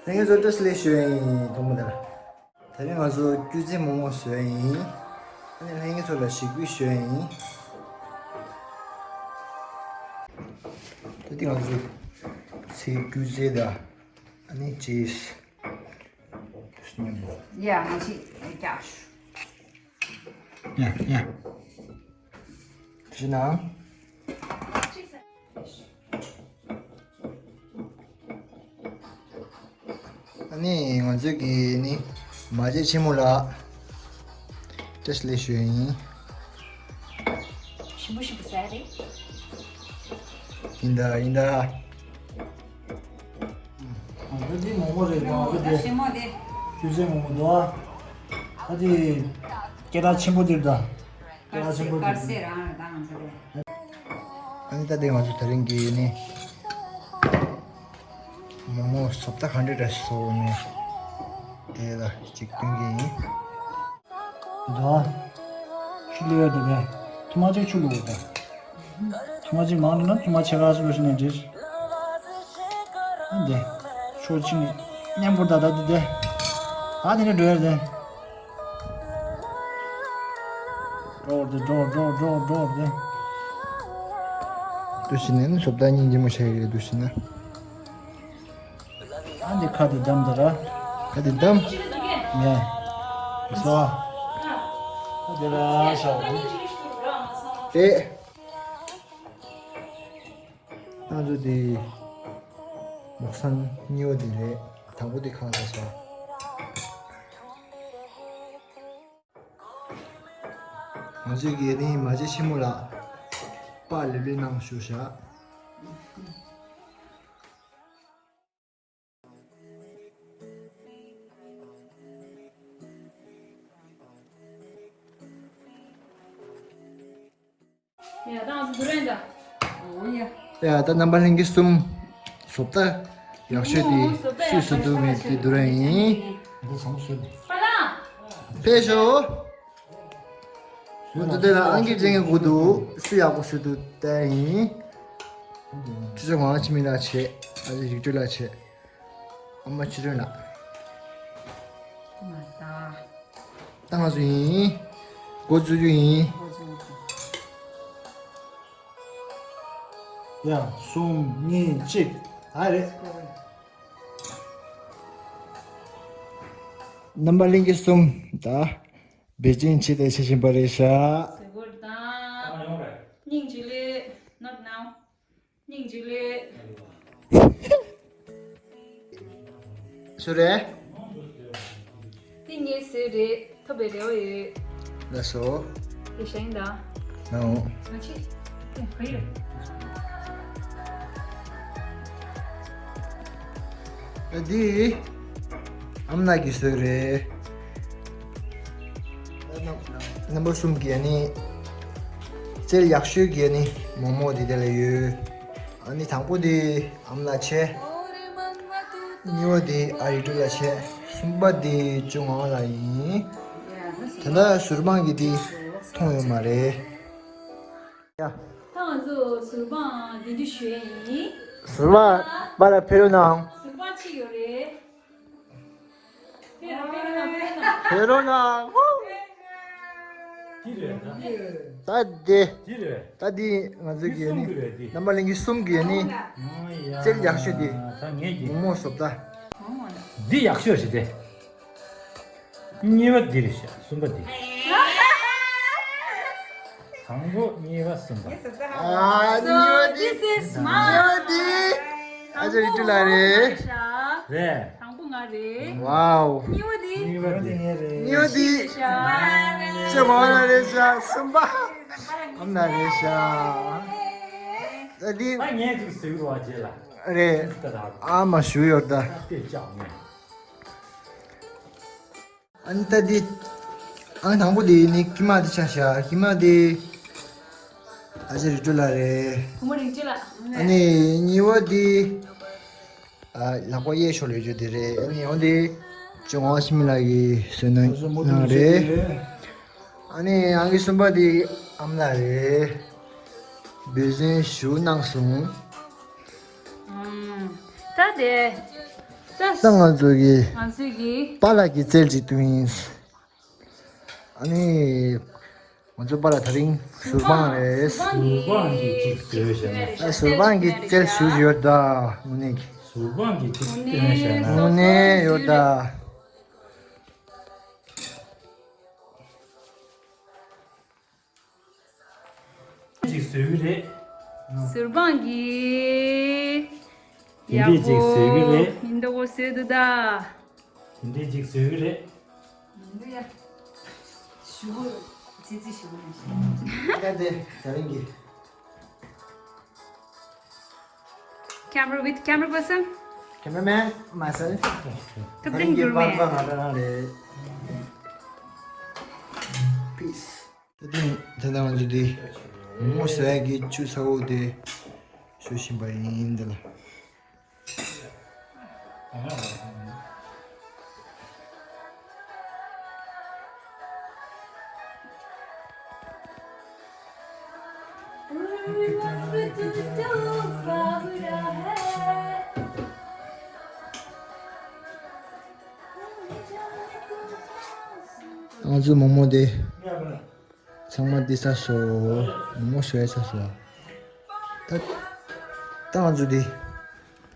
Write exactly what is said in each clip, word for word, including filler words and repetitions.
ལྷན་རྒྱས་ཚོ་བཀྲ་ཤིས་བདེ་ལེགས་ཞུ་ཡ་ཡིན། ཐོག་མ་དེ་ལ། དེ་རིང་ང་ཚོ་སྐྱུར་རྩི་མོག་མོག་བཟོ་ཡ་ཡིན། ཨ་ནི་ལྷན་རྒྱས་ཚོ་ལ་ཞིག་པོ་ཞུ་ཡ་ཡིན། ད་ལྟ་ང་ཚོ་ཚལ་སྐྱུར་རྩི་དང་ཨ་ནི་ཅིས། Yeah, ང་ཞིག་རྒྱག་ཞུ། Yeah, yeah. ཅི་ན། ཨ་ནི་ང་ཚོས་ཀྱི་ནི་མ་བྱན་ཆེན་མོ་ལ་བཀྲ་ཤིས་བདེ་ལེགས་ཞུ་ཡ་ཡིན། ཞིམ་པོ་ཞིམ་པོ་ཟ་རེད། ཡིན་ད་ཡིན་ད། ཨ་འདི་འདི་མོག་མོག་རེད་ད། འདི་འདི་ཞིམ་མོ་འདི། ཆུ་ཚན་མོག་མོག་འདུག་ཨ། ད་འདི་སྐད་གྲགས་ཆེན་པོ་འདིར་ད། དཀར་ཟས་དཀར་ཟས་རང་རེད་ད་ང་ཚོ་རེད། ཨ་ནི་ད་ལྟ་ང་ཚོ་དེ་རིང་གི་ནི་མོག་མོག་བཟོ་ལྟ་ག་འདྲ་འདྲ་བཟོ་ནས་དེ་ལ་གཅིག་སྟོན་གྱི་ཡིན། ད་ཆུ་བླུགས་ཡ་འདུག་གས། ཐུར་མ་གཅིག་ཆུ་བླུགས་དགོས་ད། ཐུར་མ་གཅིག་མང་འདུག་ན་ཐུར་མ་ཕྱེད་ཀ་ཙམ་བླུགས་ཤིག་ནས་འགྲིག་ཨ་འདི་ཕྱོགས་གཅིག་ནས་མཉམ་པོར་ད་ད་འདི་འདི། ཨ་དེ་ནས་འགྲོ་ཡ་རེད། འགྲོ་འགྲོ་འགྲོ་འགྲོ་འགྲོ་འགྲོ་འདི། འདུག་ཤི་ནས་ནི་བཟོ་ལྟ་སྙིང་རྗེ་མོ་བྱས་ཡོད་འདུག་ཤི་ན། ཨ་འདི་ཁ་འདི་བསྡམས་ད་ར། ཁ་འདི་བསྡམས། ངས། སོ། ཁ་འདི་ར་ཤ་བ། དེ། ང་ཚོ་འདི་མོག་སང་གཉིས་པ་འདི་རེད། དང་པོ་འདི་གང་ཟ་སོང་། ང་ཚོས་ཀྱི་ནི་མ་བྱན་ཆེན་མོ་ལ་པགས་ལེབ་ལེབ་གནང་ཞུ་བཞག་ཡ་ད་ང་ཚོ་འདི་རེད་ད། འོ་ཡ། ཡ་ད་རྣམ་པ་ལྷན་རྒྱས་གསུམ། བཟོ་ལྟ་ཡག་ཤོས་དེ་སུས་བཟོ་འདུག་མེད་དེ་འདུག་ར་ཡིན། འདི་བཟང་ཤོས་དེ། པ་ལགས། ཕེབས་ཤོག་ང་ཚོ་དེ་ལ་ཨང་ཀི་ཅན་གྱི་སྒོ་འདུག་སུ་ཡག་པོ་བཟོ་འདུག་ལྟ་ཡིན། ཁྱེད་ཚོ་ངག་འཆི་མེད་ལགས་བྱེད། ཨ་ཅེ་རིག་སྒྲོལ་ལགས་བྱེད། ཨ་མ་ཆོས་སྒྲོན་ལགས། མ་ད། ད་ང་ཚོ་ཡིན། འགོ་འཛུགས་རྒྱུ་ཡིན། འགོ་འཛུགས་རྒྱུ། ཡ་གསུམ་གཉིས་གཅིག་ད་རེད། རྣམ་པ་ལྷན་རྒྱས་གསུམ་ད། འབད་བརྩོན་བྱས་ཏེ་བྱེད་བཞིན་པ་རེད་ཤག་བཟོ་དགོས་དང་། སྙིང་རྗེ་ལེ། Not now. སྙིང་རྗེ་ལེ། སུ་རེད། དེ་ངའི་ཟས་རེད། ཐོབ་པའི་རེ་བ་ཡོད། ལགས་སོ། དེ་བཞིན་དང་། ལགས་འོང་། ང་ཆེ། དེ་ག་ཡོད། ཨ་འདི་ཨམ་ནག་གི་ཟས་རེད། རྣམ་པ་གསུམ་གྱི་ཨ་ནི་རྩལ་ཡག་ཤོས་ཀྱི་ཨ་ནི་མོག་མོག་འདི་དེ་ལ་ཡོད། ཨ་ནི་དང་པོ་འདི་ཨམ་ལ་ཆེ། གཉིས་པ་འདི་ཨ་རི་ཀྲུ་ལ་ཆེ། གསུམ་པ་འདི་ཅུང་ངའོ་ལ་ཡིན། ད་ལྟ་ཟུར་དཔང་གི་འདི་མཐོང་ཡོད་མ་རེད། ཡ། ད་ང་ཚོ་ཟུར་དཔང་འདི་འདྲ་ཞུ་ཡ་ཡིན། ཟུར་དཔང་པ་ལ་ཕེབས་རོགས་གནང་། ཟུར་དཔང་གཅིག་ཡོད་རེད། ཕེབས་རོགས་གནང་། ཕེབས་རོགས་གནང་། འདི་རེད་ད། ད་འདི། འདི་རེད། ད་འདི་ང་ཚོ་གི་ནི། འདི་གསུམ་གི་རེད་འདི། རྣམ་པ་ལྷན་རྒྱས་གསུམ་གི་ནི། ཨ་ཡ། རྩལ་ཡག་ཤོས་འདི། ད་ངས་ཀྱི། མོག་མོག་བཟོ་ལྟ། འདི་ཡག་ཤོས་རེད་དེ། གཉིས་པ་འདི་རེད་ཤག་གསུམ་པ་འདི། དང་པོ་གཉིས་པ་གསུམ་པ། ཨ་གཉིས་པ་འདི། This is mine. གཉིས་པ་འདི། ཨ་ཅེ་རིག་སྒྲོལ་ལགས་རེད། རེད། དང་པོ་ང་རེད། ཝའོ། གཉིས་པ་འདི། གཉིས་པ་འདི། གཉིས་པ་འདི། ཤག་ཅེ་མ་ལ་རེད་ཤག་གསུམ་པ། ཨམ་ན་རེད་ཤག་ད་འདི། ད་ངས་ཅིག་ཟེར་བ་རྗེས་ལ། རེད། ད་ད། ཨ་མ་ཞུ་ཡོད་ད། ད་དེ་ཅག་ངས། ཨ་ནི་ད་འདི། ཨ་ནི་དང་པོ་འདི་ནི་ཀི་མ་འདི་ཆ་བཞག་ཀི་མ་འདི། ཨ་ཅེ་རིག་སྒྲོལ་ལགས་རེད། བུ་མོ་རིག་སྒྲོལ་ལགས། ཨ་ནི་གཉིས་པ་འདི། ཨ་ལག་པ་གཡས་ཕྱོགས་ལ་ཡོད་རྒྱུ་འདི་རེད། ཨ་ནི་འོ་འདི། ཅོ་ངོ་ཤི་མི་ལགས་ཀྱི་བཟོས་གནང་གནང་རེད། ཨ་ནི་ཨང་ཀི་གསུམ་པ་འདི་ཨམ་ལགས་རེད། འབད་བརྩོན་ཞུ་གནང་སོང་། ཨམ། ད་དེ། ད་ང་ཚོ་གི་ང་ཚོས་ཀྱི་པཱ་ལགས་ཀྱི་རྩལ་ཅིག་སྟོན་ཡིན། ཨ་ནི། ང་ཚོ་པཱ་ལགས་དེ་རིང་ཟུར་དཔང་རེད། ཟུར་དཔང་གིས་ཅིག་བཟོས་བཞག་ན། ཨ་ཟུར་དཔང་གིས་རྩལ་ཞུ་ཡོད་ད། དངོས་གནས་ཀྱི། ཟུར་དཔང་གིས་ཅིག་སྟོན་བཞག་ན། དངོས་གནས་ཡོད་ད། ཅིག་བཟོས་ཀྱི་རེད། ཟུར་དཔང་གིས། དེ་འདྲས་ཅིག་བཟོས་ཀྱི་རེད། ཡིན་ད་གོ་བཟོས་འདུག་ད། དེ་འདྲས་ཅིག་བཟོས་ཀྱི་རེད། མི་འདུག་ཡ། ཞུ་གུ། ཙི་ཙི་ཞུ་གུ་རེད། ད་དེ་ད་རིང་གི། Camera with camera person. Cameraman myself. ད་དེ་རིང་གི་པཱ་ལགས་ང་རང་རང་རེད། Peace. ད་ཐེངས་ད་ལྟ་ང་ཚོ་འདི་མོག་མོག་བཟོ་ཡག་གི་ཆུ་ཚ་བོ་དེ་བཟོ་བཞིན་པ་ཡིན་འདི་ལ། ང་ཚོའི་མོག་མོག་དེ། ཚང་མ་འདི་ཚ་སོ། མོག་མོག་བཟོས་ཚ་སོ། ད་ད་ང་ཚོ་འདི་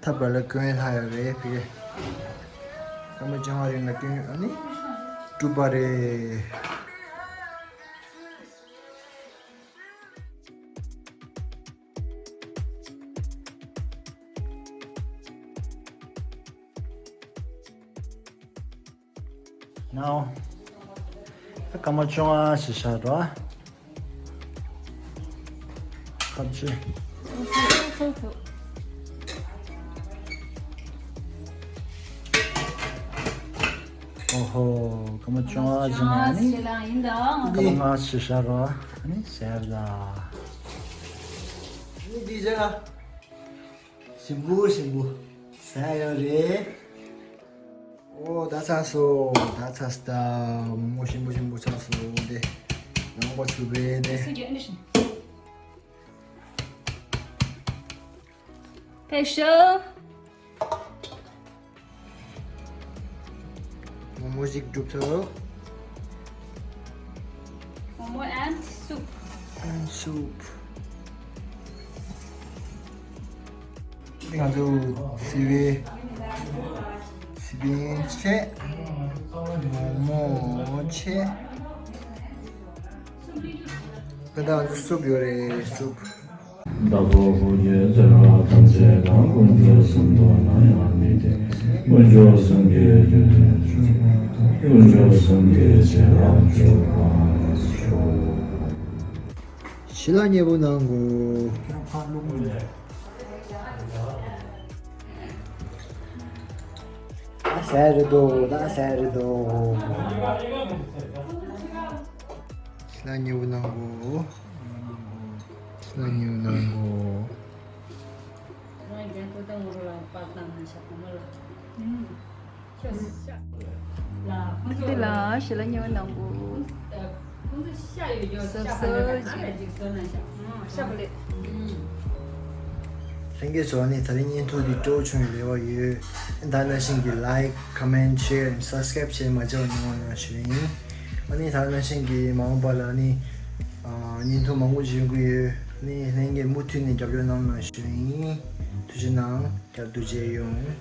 ཐབ་ཀ་ལ་ཀོན་ལྷག་ཡོད་རེད་ཕི་གེ། སྐར་མ་བཅོ་ལྔ་རིང་ལ་ཀོན་ཨ་ནི་གྲུབ་པ་རེད། ནའོ། སྐར་མ་བཅོ་ལྔ་ཞིག་བཞག་འགྲོ་ཨ། ཁ་ཆེ། ཨོ་ཧོ། སྐར་མ་བཅོ་ལྔ་ཞིག་ནས་ནི། སྐར་མ་ལྔ་ཞིག་བཞག་འགྲོ་ཨ་ནི་ཟེར་ལ། ནི་འདི་བྱས་ལ། ཞིམ་པོ་ཞིམ་པོ་ཟ་ཡོད་རེད། ཨོ་ད་ཚ་སོ། ད་ཚ་སྟ། མོག་མོག་ཞིམ་པོ་ཞིམ་པོ་ཚ་སོ་དེ། ནང་པ་ཚུགས་པའི་དེ། Special། མོག་མོག་ཞིག་སྒྲུབ་ཐུབ། མོག་མོག་and soup. And soup. ང་ཚོ་སི་པན་སི་པན་ཆེ། མོག་མོག་ཆེ། ད་ལྟ་ང་ཚོ་སུབ་ཡོད་རེད་སུབ། བདག་པོ་ཀུན་གྱི་བརྩེ་བ་ཐམས་ཅད་དང་། དཀོན་མཆོག་གསུམ་དུ་ནམ་ཡང་མི་ལྡན། དཀོན་མཆོག་གསུམ་གྱི་རྒྱུད་དུ་འཇུག་དཀོན་མཆོག་གསུམ་གྱི་རྗེས་ལ་འཇུག་པར་ཤོག་ཞི་ལ་མཉེས་པོ་གནང་དགོས། ད་ཟས་རེད་དོ། ད་ཟས་རེད་དོ། ཞི་ལ་མཉེས་པོ་གནང་དགོས། ཞི་ལ་མཉེས་པོ་གནང་དགོས། འདི་ལ་ཞི་ལ་མཉེས་པོ་གནང་དགོས། ཟབ་ཟབ་ཅིག་ལྷན་རྒྱས་ཚོ་ནི་ད་རིང་བརྙན་ཐུང་འདི་སྤྲོ་བྱུང་བའི་རེ་བ་ཡོད། ད་ནང་བཞིན་གྱི་like, comment, share and subscribe བྱེད་མ་བརྗེད་པ་གནང་རོགས་གནང་ཞུ་ཡིན། ཨ་ནི་ད་ནང་བཞིན་གྱི་མ་འོངས་པ་ལ་ནི་བརྙན་ཐུང་མང་པོ་བྱེད་ཀྱི་ཡོད། ནི་ལྷན་རྒྱས་མུ་མཐུད་ནས་རྒྱབ་སྐྱོར་གནང་རོགས་གནང་ཞུ་ཡིན། ཐུགས་རྗེ་གནང་། རྒྱབ་ཏུ་མཇལ་ཡོང་།